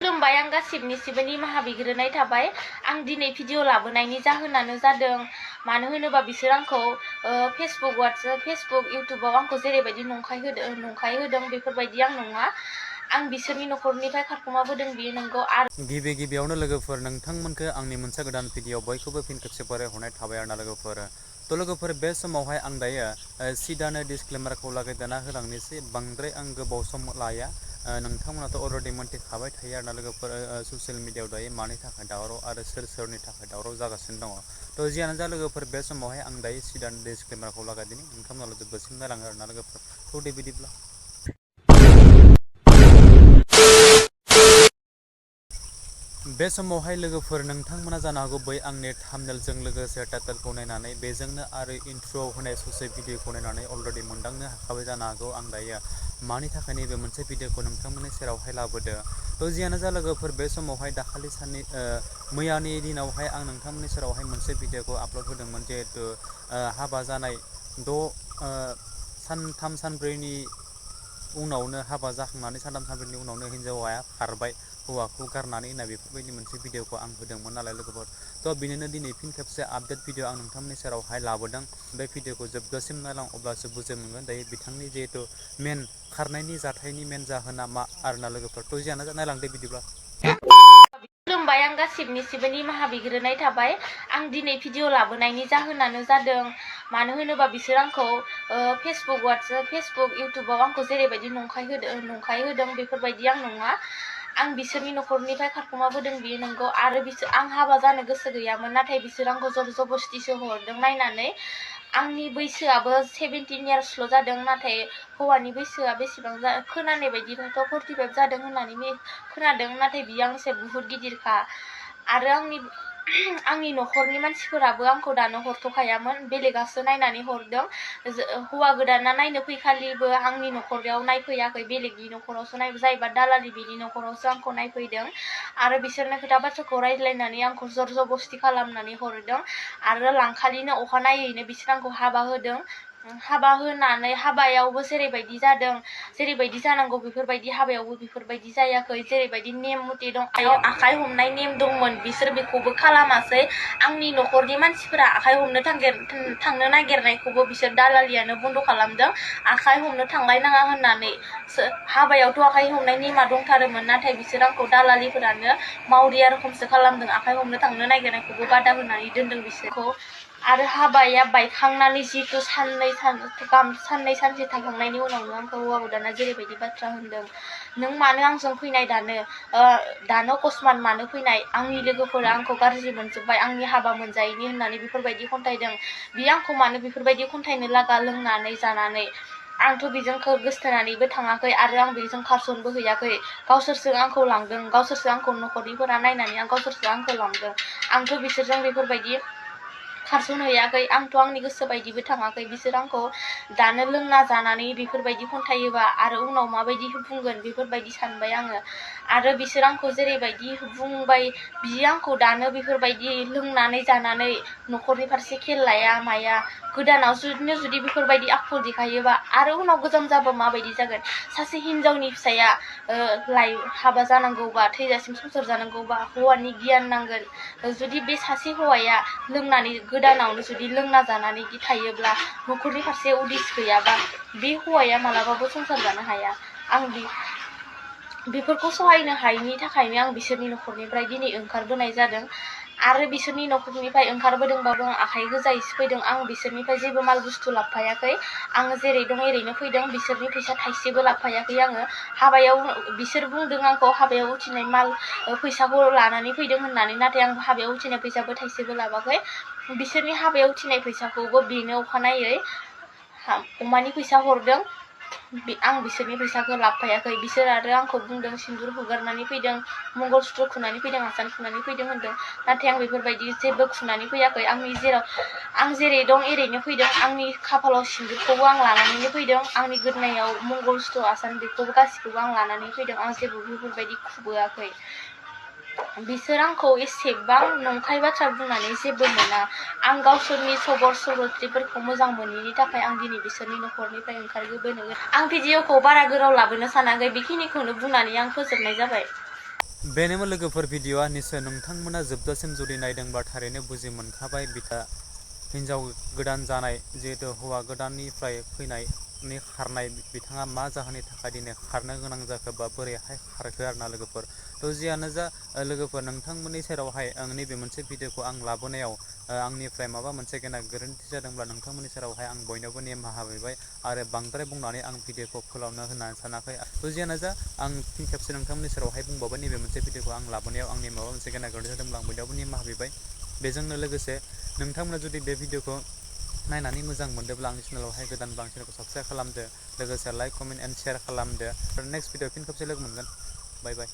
खुलुमबाय आं गासिबनिसिबो निमाहा बिग्रोनाय थाबाय। आं दिनै भिडिअ लाबोनायनि जाहोनानो जादों मानो होनोबा बिसोर आंखौ फेसबुक इउटुबाव आंखौ जेरैबायदि नंखाय होदों बेफोरबायदि आं नङा। आं बिसोरनि नखरनिफ्राय खारखुमाबोदों बियो नंगौ। आरो गिबियावनो लोगोफोर नोंथांमोनखौ आंनि मोनसे गोदान भिडिअ बयखौबो फिन खेबसे फरायहरनाय थाबाय आरोना लोगोफोर। लोगोफोर बे समावहाय आं दायो सिदानो डिसक्लेमारखौ लागायदाना होलांनोसै। बांद्राय आं गोबाव सम लाया। नोंथांमोनाथ' अलरेडि मोनथिखाबाय थायो आरोना लोगोफोर ससियेल मिडियायाव दायो मानि थाखाय दावराव आरो सोरनि थाखाय दावराव जागासिनो दङ। जियानो जा लोगोफोर बे समावहाय आं दायो सिदानो डिसक्लेमारखौ लागायदिनि। नोंथांमोनाल' जोबोसिम नायलाङो आरोना लोगोफोर। दे बिदिब्ला बे समावहाय लोगोफोर नोंथांमोना जानो हागौ बै आंनि थाम्बनेलजों लोगोसे टाइटेलखौ नायनानै बेजोंनो आरो इन्ट्र'आव होनाय ससे भिडिअखौ नायनानै अलरेडि मोनदांनो हाखाबाय जानो हागौ आं दायो मानि थाखाय नैबे मोनसे भिडिअखौ नोंथांमोननि सेरावहाय लाबोदों। जियानो जा लोगोफोर बे समावहाय दाखालि मैयानि दिनावहाय आं नोंथांमोननि सेरावहाय मोनसे भिडिअखौ आपल'ड होदोंमोन। जिहेतु हाबा जानाय सानथाम सानब्रैनि उनावनो हाबा जाखांनानै सानथाम सानब्रैनि उनावनो हिनजावा खारबाय हौवाखौ गारनानै होनना बेफोरबायदि मोनसे भिडिअखौ आं होदोंमोन नालाय लोगोफोर। बिनिनो दिनै फिन खेबसे आपडेट भिडिअ आं नोंथांमोननि सेरावहाय लाबोदों। बे भिडिअखौ जोबजासिम नायलां अब्लासो बुजि मोनगोन दायो बिथांनि जिहेतु मेन खारनायनि जाथायनि मेन जाहोना मा आरोना लोगोफोर। जियानो जा नायलांदो बिदिब्ला। खुलुमबाय आं गासिबनिसिबो निमाहा बिग्रोनाय थाबाय। आं दिनै भिडिअ लाबोनायनि जाहोनानो जादों मानो होनोबा बिसोर आंखौ फेसबुक इउटुबाव आंखौ जेरैबायदि नंखाय होदों बेफोरबायदि आं नङा। आं बिसोरनि नखरनिफ्राय खारखुमाबोदों बियो नंगौ। आरो आं हाबा जानो गोसो गैयामोन, नाथाय बिसोर आंखौ जबरदस्तिसो हरदों नायनानै। आंनि बैसोआबो 17 इयार्सल' जादों, नाथाय हौवानि बैसोआ बेसेबां खोनानाय बायदिबाथ' 45 जादों होननानै खोनादों, नाथाय बियो आंनिसाय बुहुत गिदिरखा। आरो आंनि नखरनि मानसिफोराबो आंखौ दानो हरथ'खायामोन, बेलेगासो नायनानै हरदों। हौवा गोदाना नायनो फैखालिबो आंनि नखराव नायफैयाखै, बेलेगनि नखरावसो जायबा दालालि बिनि नखरावसो आंखौ नायफैदों। आरो बिसोरनो खोथा बाथ्राखौ रायज्लायनानै आंखौ जबरदस्ति खालामनानै हरदों। आरो लांखालिनो अखानायैनो बिसोर आंखौ हाबा होदों। हाबा होनानै हाबायावबो जेरैबायदि जानांगौ बेफोरबायदि हाबायावबो बेफोरबायदि जायाखै। जेरैबायदि नेम मथे दं, आखाइ हमनाय नेम दंमोन, बिसोर बेखौबो खालामासै। आंनि नखरनि मानसिफोरा आखाइ हमनो थांनो नागिरनायखौबो बिसोर दालालियानो बन्द' खालामदों। आखाइ हमनो थांलायनाङा होननानै हाबायावथ' आखाइ हमनाय नेमा दंथारोमोन, नाथाय बिसोर आंखौ दालालिफोरानो मावरिया रोखोमसो खालामदों। आखाइ हमनो थांनो नागिरनायखौबो बादा होनानै दोनदों बिसोरखौ। आरो हाबाया बायखांनानै जिहेतु साननै सानसे थांखांनायनि उनावनो आंखौ हौवा गोदाना जेरैबायदि बाथ्रा होनदों, नों मानो आंजों फैनाय दानो अकस्मात मानो फैनाय, आंनि लोगोफोरा आंखौ गाज्रि मोनजोब्बाय, आंनि हाबा मोनजायैनि होननानै बेफोरबायदि खन्थाइदों। बियो आंखौ मानो बेफोरबायदि खन्थाइनो लागा लोंनानै जानानै। आंथ' बेजों गोसथोनानैबो थाङाखै आरो आं बेजों खारसनबो हैयाखै। गावसोरसो आंखौ लांदों, गावसोरसो आंखौ नखरनिफोरा नायनानै गावसोरसो आंखौ लांदों। आंथ' बिसोरजों बेफोरबायदि खारसनहैयाखै, आंथ' आंनि गोसो बायदिबो थाङाखै। बिसोर आंखौ दानो लोंना जानानै बेफोरबायदि खन्थायोबा आरो उनाव माबायदि बुंगोन बेफोरबायदि सानबाय आङो। आरो बिसोर आंखौ जेरैबायदि बुंबाय, बियो आंखौ दानो बेफोरबायदि लोंनानै जानानै नखरनि फारसे खेल लाया माया। गोदानाव जुदि बेफोरबायदि आखल देखायोबा आरो उनाव गोजाम जाबा माबायदि जागोन। सासे हिनजावनि फिसाया हाबा जानांगौबा, थैजासिम संसार जानांगौबा हौवानि गियान नांगोन। जुदि बे सासे हौवाया लोंनानै गोदानावनो जुदि लोंना जानानै थायोब्ला, नखरनि फारसे उदिस गैयाबा, बे हौवाया मालाबाबो संसार जानो हाया। आं बेफोरखौ सहायनो हायैनि थाखायनो आं बिसोरनि नखरनिफ्राय दिनै ओंखारबोनाय जादों। आरो बिसोरनि नखरनिफ्राय ओंखारबोदोंबाबो आं आखाइ गोजायैसो फैदों। आं बिसोरनिफ्राय जेबो माल बुस्थु लाबोफायाखै। आङो जेरै दं एरैनो फैदों, बिसोरनि फैसा थाइसेबो लाबोफायाखै आङो। हाबायाव बिसोर बुंदों आंखौ हाबायाव उथिनाय फैसाखौ लानानै फैदों होननानै, नाथाय आं हाबायाव उथिनाय फैसाबो थाइसेबो लाबाखै। बिसोरनि हाबायाव उथिनाय फैसाखौबो बेनो अखानायै अमानि फैसा हरदों। आं बिसोरनि फैसाखौ लाबोफायाखै। बिसोर आरो आंखौ बुंदों सिन्दुर हुगारनानै फैदों, मंगलसुत्र खुनानै फैदों, आसान खुनानै फैदों होनदों, नाथाय आं बेफोरबायदि जेबो खुनानै फैयाखै। आं जेरै दं एरैनो फैदों। आंनि खाफालाव सिन्दुरखौबो आं लानानैनो फैदों, आंनि गोदोनायाव मंगलसुत्र आसान बेखौबो गासिखौबो आं लानानै फैदों। आं जेबो बेफोरबायदि खुबोआखै। बिसोर आंखौ एसेबां नंखाय बाथ्रा बुंनानै जेबो मोना। आं गावसोरनि सगरथ्रिफोरखौ मोजां मोनैनि थाखाय आं दिनै बिसोरनि नखरनिफ्राय ओंखारबोनो। आं भिडिअखौ बारा गोलाव लाबोनो सानाखै, बेखिनिखौनो बुंनानै आं फोजोबनाय जाबाय। बेनोमोन लोगोफोर भिडिअआ निसय नोंथांमोना जोबजासिम जुदि नायदोंबा थारैनो बुजि मोनखाबाय बिथा हिन्जाव गोदान जानाय जिहेतु हौवा गोदाननिफ्राय फैनायनि खारनाय बिथाङा मा जाहोननि थाखाय दिनै खारनो गोनां जाखो बा बोरैहाय खारखो आरोना लोगोफोर। थ' जियानो जा लोगोफोर नोंथांमोननि सेरावहाय नैबे मोनसे भिडिअखौ आं लाबोनायाव आंनिफ्राय माबा मोनसे गोरोन्थि जादोंब्ला नोंथांमोननि सेरावहाय आं बयनोबो निमाहा बिबाय आरो बांद्राय बुंनानै आं भिडिअखौ फोलावनो होननानै सानाखै। थ' जियानो जा आं फिन खेबसे नोंथांमोननि सेरावहाय बुंबावबाय नैबे मोनसे भिडिअखौ आं लाबोनायाव आंनि माबा मोनसे गोरोन्थि जादोंब्ला आं बयनोबो निमाहा बिबाय। बेजोंनो लोगोसे नोंथांमोना जुदि बे भिडिअखौ नायनानै मोजां मोनदोंब्ला आंनि चेनेलावहाय गोदानबा आंनि चेनेलखौ साबस्क्राइब खालामदो, लोगोसे लाइक कमेन्ट एन्ड शेयार खालामदो। नेक्स्ट भिडिअ फिन खेबसे लोगो मोनगोन। बाय बाय।